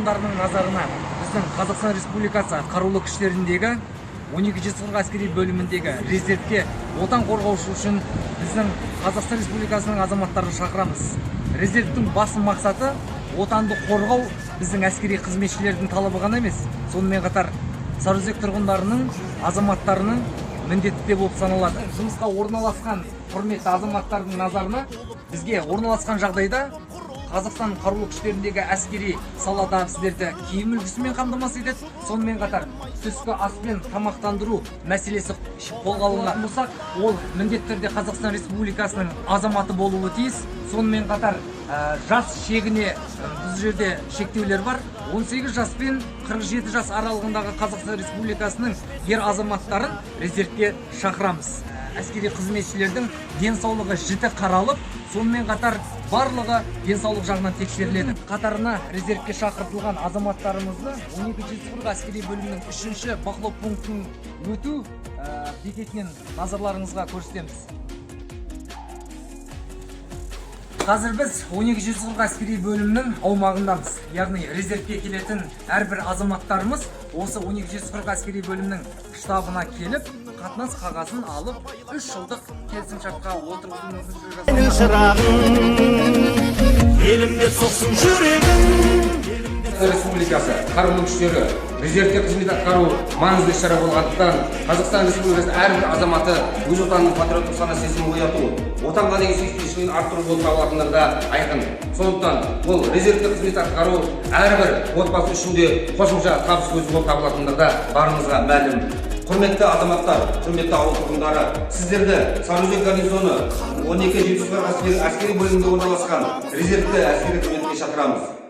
Тұрғындарының назарына біздің Қазақстан Республикасы Қарулы Күштеріндегі 1240 әскери бөліміндегі резервке Отан қорғаушы үшін біздің Қазақстан Республикасының азаматтарын шақырамыз. Резервтің басты мақсаты – Отанды қорғау, біздің әскери қызметшілердің талабы ғана емес, сонымен қатар Сарыөзек тұрғындарының, азаматтарының міндеті де болып саналады. Жұмысқа орналасқан құрметті азаматтардың назарына: бізге орналасқан жағдайда Қазақстан Қарулы Күштеріндегі әскери салада сіздерді киім үлгісімен қамтамасыз етеді, сонымен қатар түскі аспен тамақтандыру мәселесі қолға алынған болсақ, ол міндетті түрде Қазақстан Республикасының азаматы болуы тиіс. Сонымен қатар жас шегіне бұл жерде шектеулер бар: 18 жас пен 47 жас аралығындағы Қазақстан Республикасының ер азаматтарын резервке шақырамыз. Әскери қызметшілердің денсаулығы жіті қаралып, сонымен қатар барлығы денсаулық жағынан тексеріледі. Қатарына резервке шақыртылған азаматтарымызды 1240 әскери бөлімнің үшінші бақылау пунктін өту бекетінен назарларыңызға көрсетеміз. Қазір біз 1240 әскери бөлімнің аумағындамыз, яғни резервке келетін әрбір азаматтарымыз осы 1240 әскери бөлімнің штабына келіп, қатынас қағазын алып, 3 жылдық келісімшартқа отырғызу мүмкіншілігі Менің жасалған. шырағым, елім деп соқсын жүрегім. Қазақстан Республикасы Қарулы Күштері резервте қызмет атқару маңызды іс шара болғандықтан, Қазақстан Республикасының әрбір азаматы өз Отанының патриоттық сана сезімін ояту, Отанға деген сүйіспеншілігін арттыру болып табылатындығы да айқын. Сондықтан бұл резервте қызмет атқару әрбір отбасы үшін де қосымша табыс көзі болып табылатындығы да барымызға мәлім. Құрметті азаматтар, құрметті ауыл тұрғындары, сіздерді Сарыөзек гарнизоны 12 әскери бөлімінде орналасқан резервті әскери қызметке шақырамыз.